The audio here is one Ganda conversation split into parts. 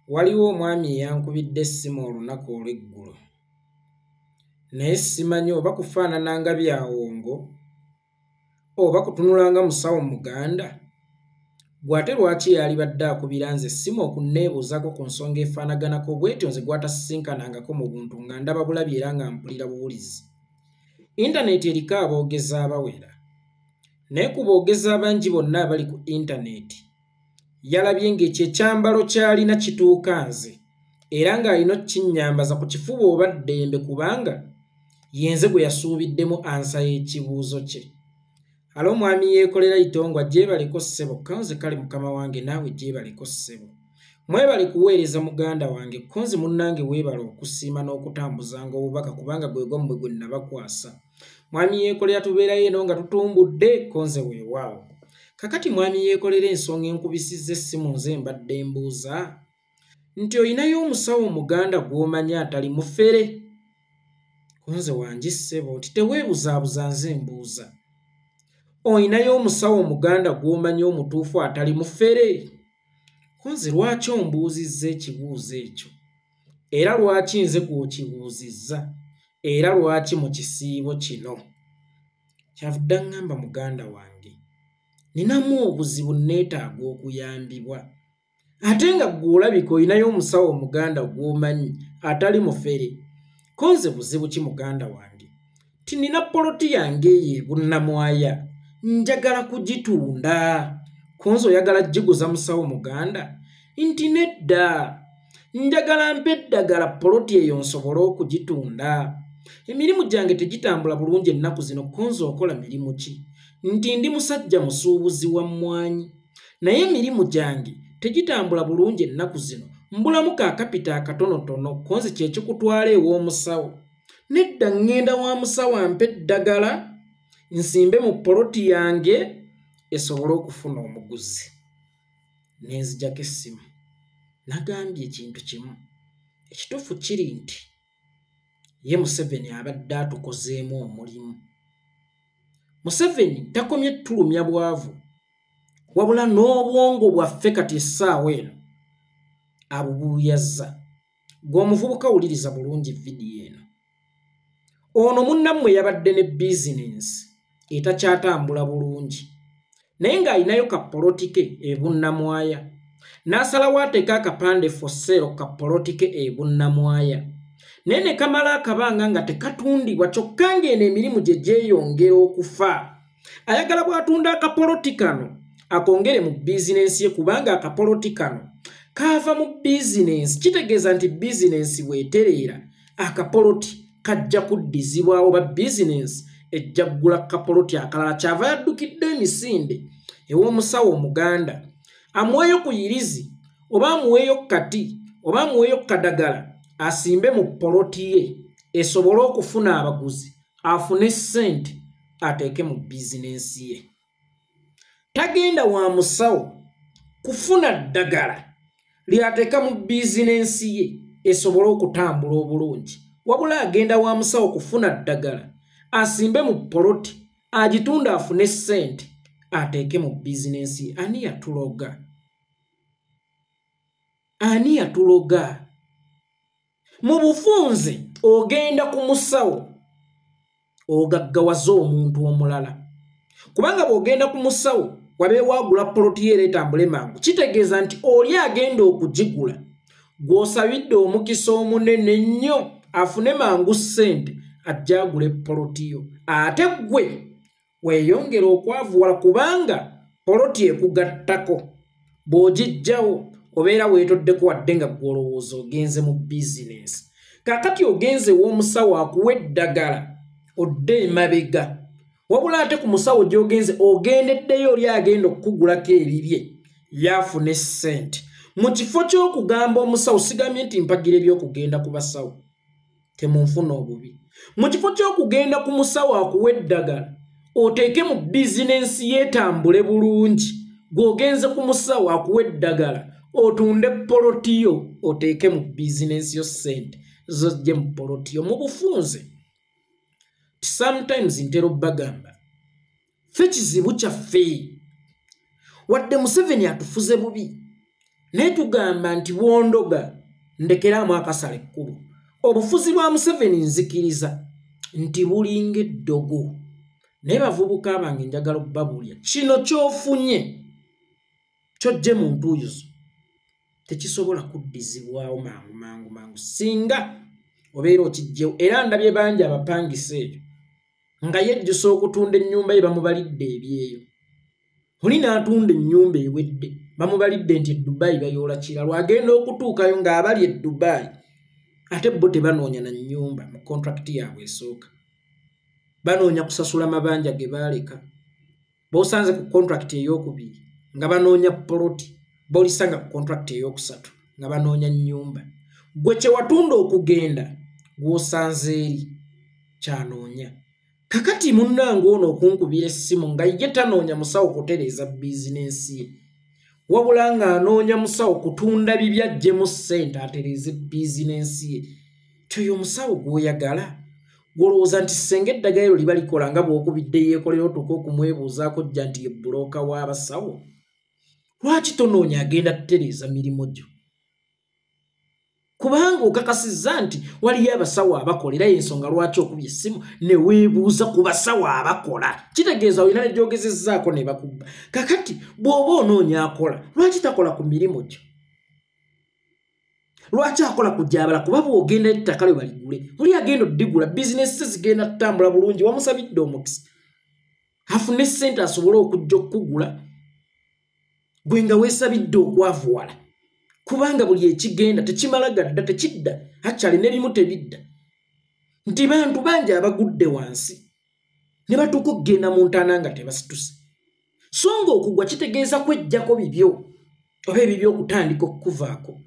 Waliwo omwami eyankubidde essimu olunaku olw'eggulo, naye simanyi oba kufaanana nga byawongo oba kutunula nga musawo Muganda. Ggwe ate lwaki yaalibadde akubira nze essimu okunneebuuzaako ku nsonga efaanaganako bw'etyo nze gw'atasisinkanangako mu buntu nga ndaba bulabi era nga mpulira buwulizi? Yintaneeti eriko aboogezi abawera. Naye ku boogezi abangi bonna abali ku yintaneeti, yalabye ng'ekyo ekyambalo ky'alina kituuka nze era ng'alina okukinnyambaza ku kifuba oba ddembe kubanga yenze gwe yasuubiddemu ansa y'ekibuuzo kye. Alo mwami Yeekolera Itongwa gyebaleko ssebo kkonze kale mukama wange naawe gyebaleko ssebo. Mwebale kuweereza muganda wange kkonze munnange weebale okusiima n'okutambuzanga obubaka kubanga gwe gwammwe gwe nnabakwasa. Mwami Yeekolera tubeerayo eno nga tutumbudde kkonze weewaawo. Kakati mwami Yeekolera ensonga enkubisizza essimu nze mbadde mbuuza nti olinayo omusawo Omuganda gw'omanyi atali mufere? Kkonze wangi ssebo nti teweebuzaabuza nze mbuuza. Olinayo omusawo Omuganda gw'omanyi omutuufu atali mufere? Kkonze lwaki ombuuzizza ekibuuzo ekyo? Era lwaki nze gw'okibuuzizza? Era lwaki mu kisiibo kino? Kyavudde aŋŋamba muganda wange, nninamu obuzibu nneetaaga okuyambibwa. Ate nga ggwe olabika olinayo omusawo Omuganda gw'omanyi atali mufere. Ko nze buzibu ki muganda wange? Nti nnina poloti yange eyo e Bunnamwaya njagala kugitunda. Ko nze oyagala giguza musawo Muganda? Nti nedda, njagala mpe eddagala poloti eyo nsobole okugitunda. Emirimu gyange tegitambula bulungi ennaku zino. Ko nze okola mirimu ki? Nti ndi musajja musuubuzi wa mmwanyi, naye emirimu gyange tegitambula bulungi ennaku zino, mbulamu ka kapita akatonotono. Ko nze kye kikutwala ew'omusawo? Nedda, ŋŋenda wa musawo ampe eddagala nsimbe mu poloti yange esobole okufuna omuguzi. Ne nzigyako essimu. Nagambye ekintu kimu, ekituufu kiri nti ye Museveni abadde atukozeemu omulimu. Museveni takomye ttulumya bwavu, wabula n'obwongo bwaffe kati essaawa eno abubuuyazza. Ggwe omuvubuka wuliriza bulungi vidiyo eno. Ono munnammwe yabadde ne bizinensi etakyatambula bulungi, naye ng'alinayo ka poloti ke e Bunnamwaya. N'asalawo ateeke akapande for sale ka poloti ke e Bunnamwaya, naye ne kamala akabanga nga tekatundibwa kyokka ng'eno emirimu gye gyeyongera okufa. Ayagala bw'atunda akapoloti kano akongere mu bizinensi ye kubanga akapoloti kano kaava mu bizinensi, kitegeeza nti bizinensi bw'etereera akapoloti kajja kuddizibwawo oba bizinensi ejja ggula kapoloti akalala. Kyava yaddukidde emisinde ew'omusawo Omuganda amuweeyo ku yirizi oba amuweeyo kati oba amuweeyo kadagala asimbe mu poloti ye esobole okufuna abaguzi afune ssente ateeke mu bizinensi ye. Tagenda wa musawo kufuna ddagala ly'ateeka mu bizinensi ye esobole okutambula obulungi, wabula agenda wa musawo kufuna ddagala asimbe mu poloti agitunda afune ssente ateeke mu bizinensi ye. Ani yatuloga? Ani yatuloga? Mu bufunze ogenda ku musawo ogaggawaza omuntu omulala, kubanga bw'ogenda ku musawo wabeewo agula poloti ye era etambule mangu, kitegeeza nti oli agenda okugigula gw'osabidde omukisa omunene ennyo afune mangu ssente ajje agule poloti yo, ate ggwe weeyongere okwavuwala kubanga poloti ekugattako bw'ogiggyawo obeera weetoddeko wadde nga ggwe olowooza ogenze mu bizinensi. Kaakati ogenze ew'omusawo akuwa eddagala odde emabega, wabula ate ku musawo gy'ogenze ogendeddeyo oli agenda okukugulako ebibye yaafuna ssente. Mu kifo ky'okugamba omusawo, sigambye nti mpagira eby'okugenda ku basawo, temunfuna obubi. Mu kifo ky'okugenda ku musawo akuwa eddagala oteeke mu bizinensi yeetambule bulungi, gw'ogenze ku musawo akuwa eddagala otunde poloti yo oteeke mu bizinensi yo ssente zojje mu poloti yo. Mu bufunze sometimes ntera obbagamba ffe kizibu kyaffe, wadde Museveni atufuze bubi, Naye tugamba nti bwondoga ndekeraamu akasala ekkubo. Obufuzi bwa Museveni nzikiriza nti bulinga eddogo, naye bavubuka bange njagala okubabuulira kino ky'ofunye ky'ojje mu ntuuyo zo tekisobola kuddizibwawo mangu mangu mangu singa obeera okijjewo. Era ndabye bangi abapangisa eyo nga yejjusa okutunda ennyumba ye bamubalidde ebyeyo, oli n'atunda ennyumba ewedde bamubalidde nti e Dubai bayoola kiralo, agenda okutuukayo ng'abali e Dubai ate bo tebanoonya na nnyumba mu kontrakiti yaabwe esooka, banoonya kusasula mabanja ge baaleka. B'osanze ku kontrakiti ey'okubiri nga banoonya poloti, b'olisanga ku kontrakiti ey'okusatu nga banoonya nnyumba. Gwe kye watunda okugenda gw'osanze eri kyanoonya. Kakati munnange ono okunkubira essimu nga ye tanoonya musawo kutereeza bizinensi ye, wabula ng'anoonya musawo kutunda bibi aggyemu ssente atereeze bizinensi ye. Ti oyo omusawo gw'oyagala gw'olowooza nti ssenga eddagala eryo liba likola nga bw'okubidde yeekolera otuuka okumwebuuzaako jja nti ye bbulooka w'abasawo, lwaki tonoonya agenda kutereeza mirimu gyo? Kubanga okakasizza nti waliyo abasawo abakola, era y'ensonga lwaki okubye essimu ne weebuuza ku basawo abakola. Kitegeeza olina ne gy'ogezezzaako ne bakubba. Kakati bw'oba onoonya akola, lwaki takola ku mirimu gyo? Lwaki akola ku gyabala? Kuba bw'ogenda ettaka lyo baligule, oli agenda oddigula, bizinesi ze zigenda kutambula bulungi, wamusabidde omukisa afune ssente asobole okujja okukugula, gwe nga weesabidde okwavuwala. Kubanga buli ekigenda tekimala gadda, tekidda, akyali n'ebimu tebidda. Nti bantu bangi abagudde wansi ne batuuka okugenda mu ntaana nga tebasituse. So nga okugwa kitegeeza kweggyako bibyo oba ebibyo okutandika okukuvaako.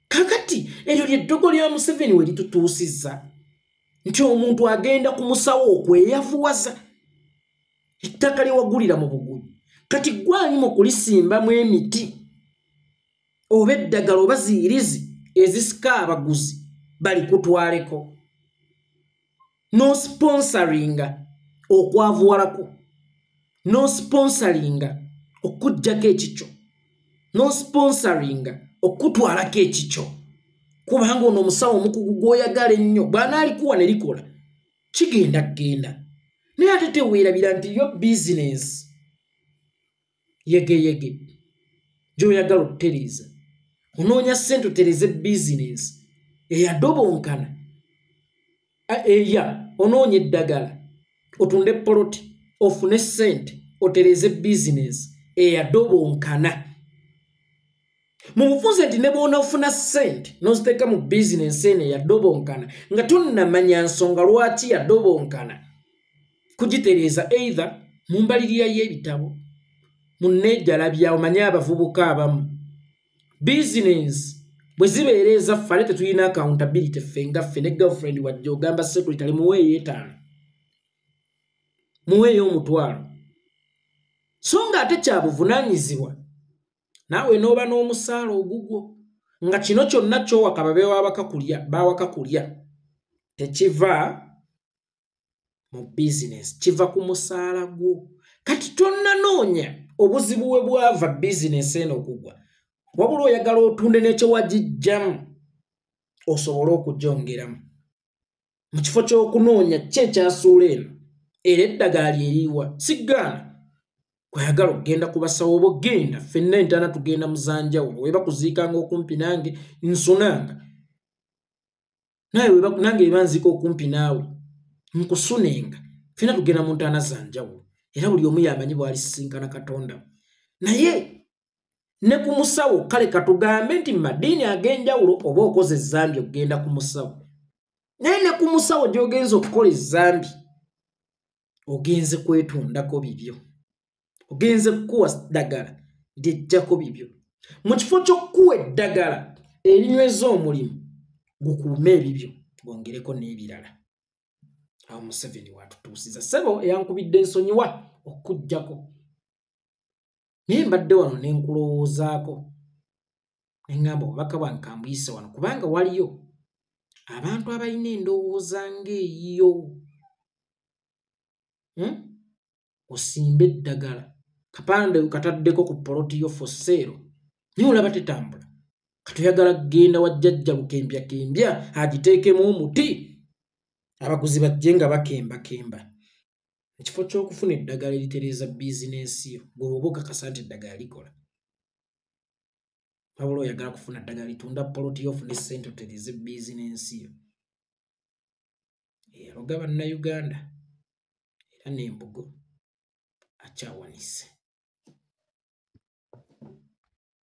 Kakati eryo ly'eddogo lya Museveni we litutuusizza nti omuntu agenda ku musawo okweyavuwaza ettaka lye wagulira mu bugubi. Kati gwali mu kulisimbamu emiti oba eddagala oba ziyirizi ezisika abaguzi balikutwaleko, n'osponsoringa okwavuwalako, n'osponsoringa okuggyako ekikyo, n'osponsoringa okutwalako ekikyo, kubanga ono omusawo omukugu gw'oyagala ennyo bw'anaalikuwa ne likola kigenda kgenda. Naye ate teweerabira nti yo bizinensi yegeyege gy'oyagala okutereeza, onoonya ssente otereeze bizinensi eyadobonkana, eya onoonya eddagala otunde poloti ofune ssente otereeze bizinensi eyadobonkana. Mu bufunze nti ne bw'onoofuna ssente n'oziteeka mu bizinensi eno eyadobonkana nga tonnamanya nsonga lwaki yadobonkana, kugitereeza either mu mbalirira y'ebitabo, mu nneejalabya. Omanye abavubuka abamu bizinensi bwe zibeera ezaffe ate tetulina accountability ffe nga ffe, ne girlfriend wajja ogamba secretary muweeyo 5, muweeyo 10, so nga ate kyabuvunaanyizibwa naawe n'oba n'omusaala ogugwo nga kino kyonna ky'owaka babe baawaka kulya tekiva mu bizinensi, kiva ku musaala gwo. Kati tonnanoonya obuzibu we bwava bizinensi eno okugwa, wabula oyagala otunde n'ekyo wagiggyamu osobole okugyongeramu mu kifo ky'okunoonya ki ekyasuula eno era eddagala lyeriiwa. Siggaana kweyagala okugenda ku basawo oba ogenda, ffenna entaana tugenda mu zanjawulo, weba kuziikanga okumpi nange nsunanga nawe, nange eba nziika okumpi naawe nkusunenga, ffenna tugenda mu ntaana zanjawulo era buli omu yamanyi bw'alisisinkana Katonda. Naye ne ku musawo kale katugambe nti mu madiini ag'enjawulo oba okoze ezzambi okugenda ku musawo, naye ne ku musawo gy'ogenza okukola ezzambi ogenze kwetundako bibyo, ogenze kukuwa ddagala lyejjako bibyo. Mu kifo ky'okukuwa eddagala erinyweza omulimu gukuume ebibyo bwongereko n'ebirala. Awo Museveni watutuusiza. Ssebo eyankubidde ensonyiwa okukuggyako, naye mbadde wano ne nkulowoozaako ne ŋŋamba obubaka bwange kambuyise wano, kubanga waliyo abantu abalina endowooza ng'eyiyo. Osimbe eddagala kapande kataddeko ku poloti yo for sale, Naye olaba tetambula. Kati oyagala kugenda wa jjajja lukembyakembya agiteekemu omuti, abaguzi bajje nga bakembakemba. Mu kifo ky'okufuna eddagala eritereeza bizinensi yo, gwe bw'oba okakasa nti eddagala likola, wabula oyagala kufuna ddagala litunda poloti yo ofune ssente otereeze bizinensi yo. Eyaloga Bannayuganda era n'embugo akyawanise.